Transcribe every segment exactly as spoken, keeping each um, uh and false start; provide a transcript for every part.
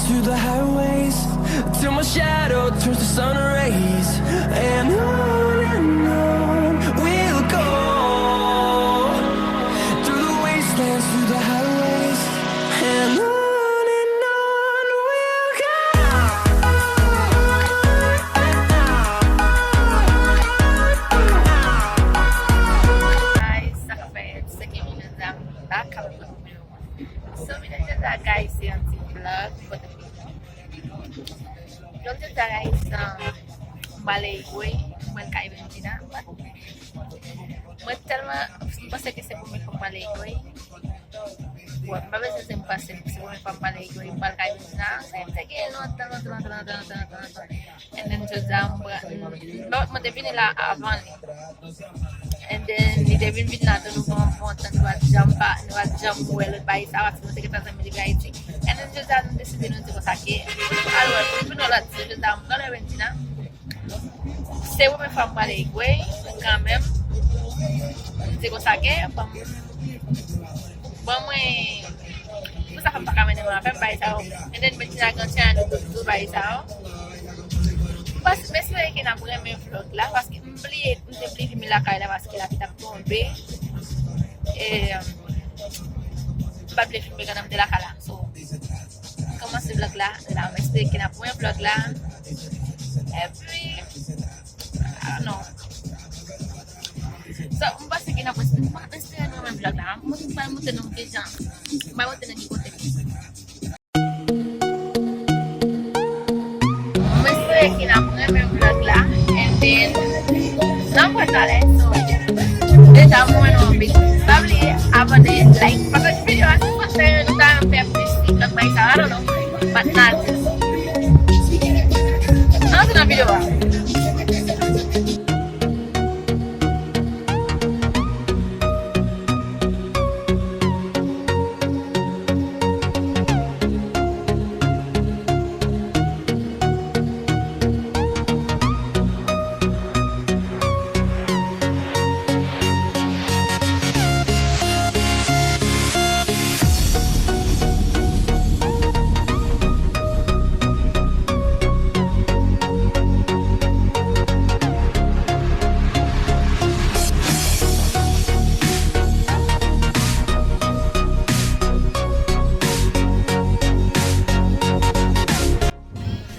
Through the highways, till my shadow turns to sun rays. And on and on we'll go. Through the wastelands, through the highways. And on and on we'll go. Guys, sa ka fè sèt minit la, m pa kapab. So, videyo jodi a, guys, se yon ti vlog kote m ye. Vlog jodi a, guys, um, m prale Higüey, m pral kay Benzina. Mwen tèlman, m panse ke se premye fwa m prale Higüey. Bon, m pa bezwen di m panse, se premye fwa m prale Higüey, m pral kay Benzina. Se m te gen lontan, lontan, lontan. And then jodi a m pran, m, mwen te vini la avan li. And then li te vin vin la tou, nou pran bon tan, nou pa t janm pa, nou pa t janm wè lòt bagay sa, paske nou te gentan zanmi depi Ayiti. And then jodi a nou deside, nou di konsa ke, alò, pou nou vin wè lòt, se jodi a m pran lè Benzina. Se premye fwa m prale Higüey, kanmenm. M di konsa ke, ban m, ban mwen, pou sa fè m pa ka mennen mwen avè m, bagay sa yo. And then Benzina gen ti ane tou, bagay sa yo. M panse, m espere ke n ap renmen vlog la, paske m bliye, m te bliye filme lakay la, paske lapli t ap tonbe. E, um, m pa t vle filme pandan m te lakay la. So, m kòmanse vlog la, la, m espere ke n ap renmen vlog la. Epi, ah, non. So, m panse ke n ap, m espere nou renmen vlog la. M pral montre nou kijan. M pral montre nou ki kote. M espere ke n ap renmen vlog la. And then, n ap wè talè. So, deja, mwen, nou anpil. Pa bliye abòne, like, pataje videyo a, si w panse nou ta fè plis vlog, bagay sa, I don't know. But not. Ann antre nan videyo a.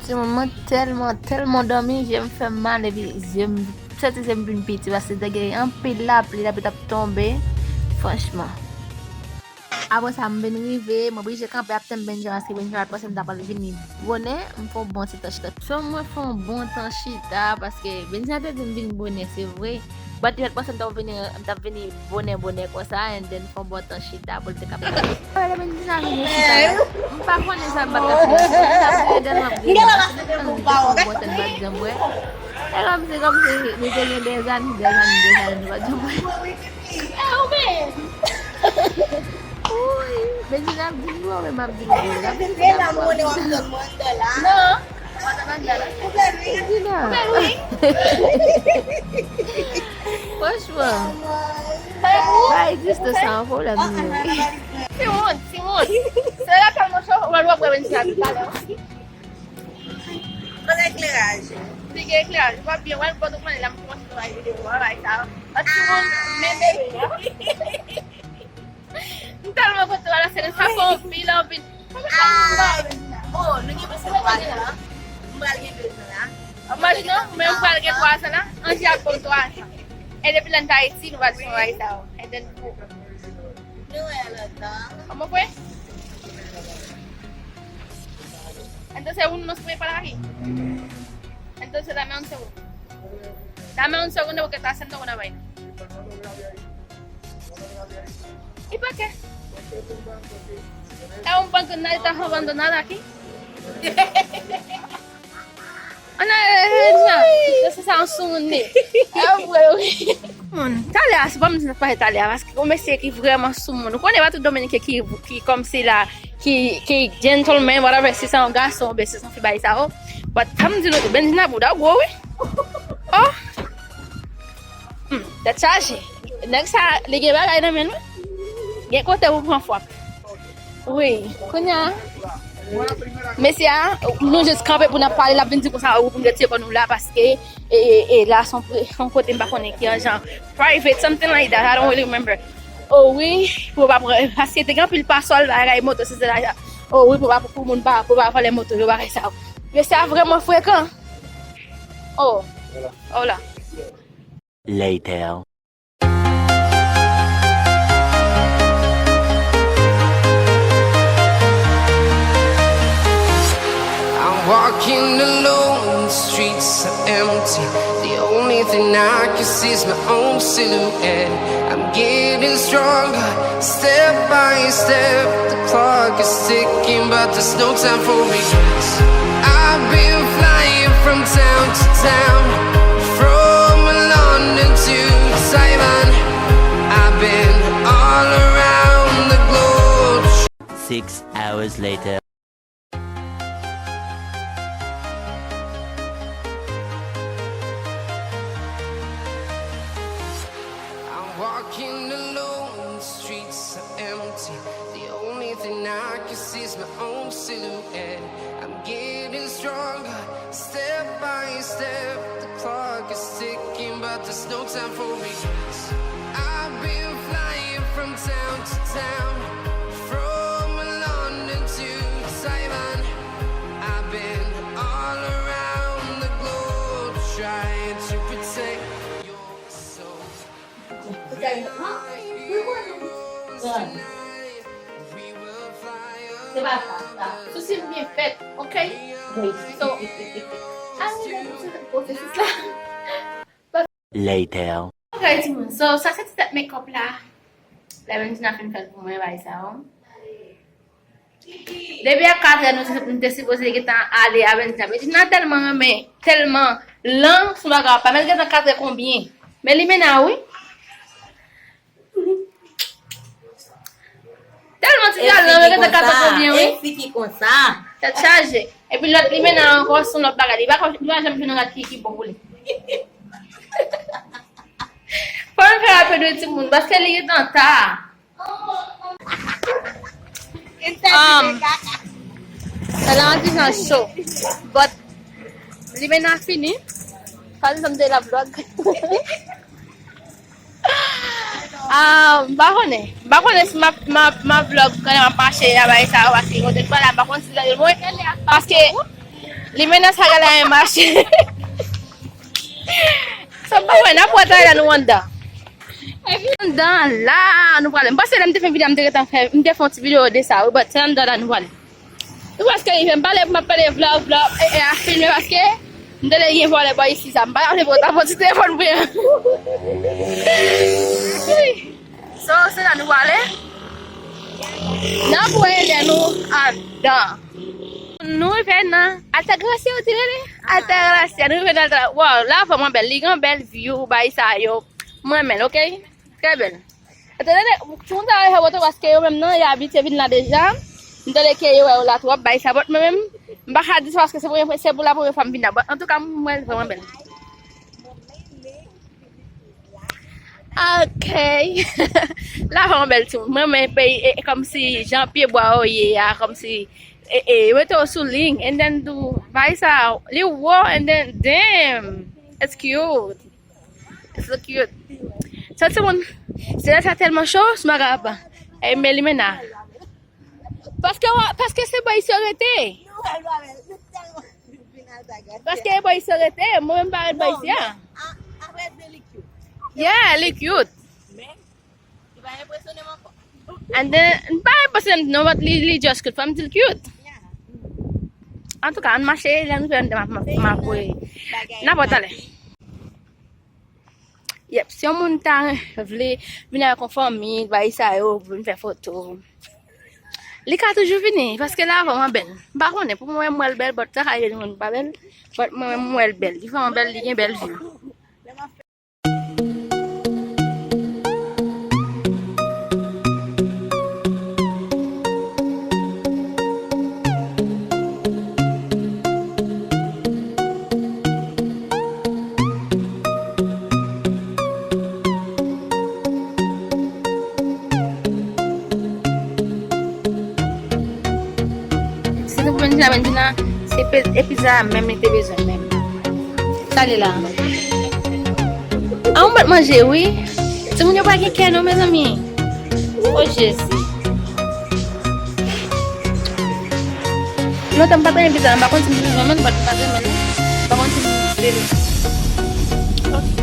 Timoun, mwen tèlman, tèlman dòmi, je m fè m mal, epi je m, santi je m vin piti, paske te gen anpil lapli, lapli t ap tonbe, franchman. Apre sa, m vin rive, m oblije kanpe ap tann Benja, paske Benja t panse m ta pral vini bonè, m fè yon bon ti tan chita. So, mwen fè yon bon tan chita, paske Benja te di m vin bonè, se vre. But li pa t panse m t ap vini, m t ap vini bonè, bonè konsa, and then fè yon bon tan chita pou l te kapab. Lè Benja vini chita la, m pa konnen sa m pa t ka fè, paske m t ap ri, tèlman m ap ri, paske m te fè yon bon tan m pa t janm wè. E kòmsi, kòmsi, nou te gen dèzane, dèzane, dèzane, nou pa t janm wè. E ou menm? Wi, Benzina ap di m gwo, men m ap di l gwo. L ap di m gwo. Non. Benzina. Franchman. Bay distans sa yon pwoblèm li ye. Timoun, timoun. Se la kalman cho, ou wè, w ap wè Benzina pi talè. Kote ekleraj? Li gen ekleraj. W ap byen wè l, bò tou konnen la m kòmanse travay videyo a, bay sa. Ak timoun, men bebe a. M tèlman kontan wè la, se sa fè anpil, anpil. Oh, nou gen plis ke twa zan la. M pral gen de zan la. Imajine w, men m pral gen twa zan la. Angie ap ban m twa zan. E depi lè n t Ayiti, nou pral fè bagay sa yo. And then, nou wè lontan. Kòman fè? Entonces, uno no se puede parar aquí. Entonces, dame once euros. Dame un segundo porque está haciendo una vaina. ¿Y por qué? Es un banco, nadie está robando nada aquí. Ana, eh, eh, na, se sa yon soumoun li. E vre, wi. Moun, talè a, se pa m di n ap pale talè a, paske yon mesye ki vrèman soumoun. Ou konnen pa tout Dominiken ki, ki kòmsi la, ki, ki gentleman, whatever, si se yon gason oubyen si se yon fi bay sa yo. But, sa m di nou tou, Benzina bouda gwo, wi. Oh! Hmm, tèt chaje. Nèg sa, li gen bagay nan men l, wi. Gen kote pou pran fwap. Wi, kounye a, Mesye a, nou jis kanpe pou n ap pale, l ap vin di konsa, ou pou n retire kò nou la, paske, e, e, e la, se yon pre-, se yon kote m pa konnen ki yon jan private, something like that, I don't really remember. Oh wi, pou pa pran, paske te gen anpil pasòl, bagay, moto, sesi, sela. Oh wi, pou pa, pou moun pa, pou pa vòlè moto yo, bagay sa yo. Mesye a vrèman frekan. Oh, hola. Later. I'm walking alone, the streets are empty. The only thing I can see is my own silhouette. I'm getting stronger, step by step. The clock is ticking, but there's no time for regrets. I've been flying from town to town, from London to Taiwan. I've been all around the globe. Six hours later. I'm walking alone, the streets are empty. The only thing I can see is my own silhouette. I'm getting stronger, step by step. The clock is ticking, but there's no time for regrets. I've been flying from town to town, from London to Taiwan. I've been all around the globe trying to protect your soul. Se pa sa, sa. Sousi m byen fèt, ok? So, ann rive sou pwosesis la. Later. Ok, timoun. So, sa se ti tèt makeup la. Lè Benjina fin fè l pou mwen, bay sa yo. Depi a katrè nou, nou te sipoze gentan ale a Benjina. Benjina tèlman renmen, tèlman lan, sou bagay pa. Men l gentan katrè konbyen? Men li mennen a wi. Tèlman ti gal nan, men gentan katrè konbyen, wi. E fi ki konsa. Tèt chaje. Epi lòt li mennen ankò sou lòt bagay. Li pa, li pa janm jwenn yon rad ki, ki bon pou li. Fò n fè rapid wi timoun, paske li gentan ta. Um, sa la an ti jan cho. But, li mennen a fini. Fò n janm de la vlog. Ah, m pa konnen. M pa konnen si m ap, m ap, m ap vlog pandan m ap mache a bay sa yo, paske kote m pral la, m pa konn si l ap mwen. Paske li mennen sa gade a mache. So, m pa konnen, n ap wè talè la nou anndan. Anndan la, nou prale. M panse lè m te fè videyo, m te gentan fè, m te fè yon ti videyo de sa, wi, but se anndan la nou prale. Ou paske li fè m pale, m ap pale vlog, vlog, e, e, a filme paske m tande gen vòlè bò isi sa. M pa t ap vle pou ta pran ti telefòn pou yo. So, se la nou prale. N ap wè lè nou anndan. Nou rive nan Altagracia, ou di rele? Altagracia, nou rive nan Altagracia. Wow, la vrèman bèl. Li gen bèl view, bay sa yo. Mwen renmen l, ok? Trè bèl. Tande, timoun sa yo fè foto paske yo menm nan, yo abitye vin la deja. M tande ke yo wè yo la twòp, bay sa, but mwen menm, m pa ka di sa paske se premye, se pou la premye fwa m vin la. But antouka, m wè l vrèman bèl. Ok. La vrèman bèl timoun. Mwen renmen peyi, e, e, kòmsi jan pyebwa yo ye a, kòmsi, e, e, mete yo sou liy, and then do, bay sa, li wo, and then, damn, it's cute. It's so cute. So, timoun, se lè sa tèlman cho, sou maga apa. E, men li mennen a. Paske, paske se bò isi yo rete. Paske e bò isi yo rete, mwen menm pa ret bò isi a. Yeah, li cute. And then, m pa enpresyone m non, but li, li just cute. Fò m di l cute. Antouka, ann mache, lè nou fè anndan m ap, m ap, m ap wè. N ap wè talè. Yep, si yon moun ta vle vin avèk yon fanmi, bay sa yo, vin fè foto. Li ka toujou vini, paske la vrèman bèl. M pa konnen, pou mwen, m wè l bèl, but sa ka rive moun pa bèl, but mwen, m wè l bèl. Li vrèman bèl, li gen bèl view. Mwen di la, mwen di la, se pe- e pizza a menm li te bezwen menm. Sa li la. A, yon bòt manje, wi. Timoun yo pa gen kè non, mezanmi. O Jezi. Lontan m pa t renmen pizza, m pa konn si m toujou renmen l, but m pa t renmen l. M pa konn si m renmen l.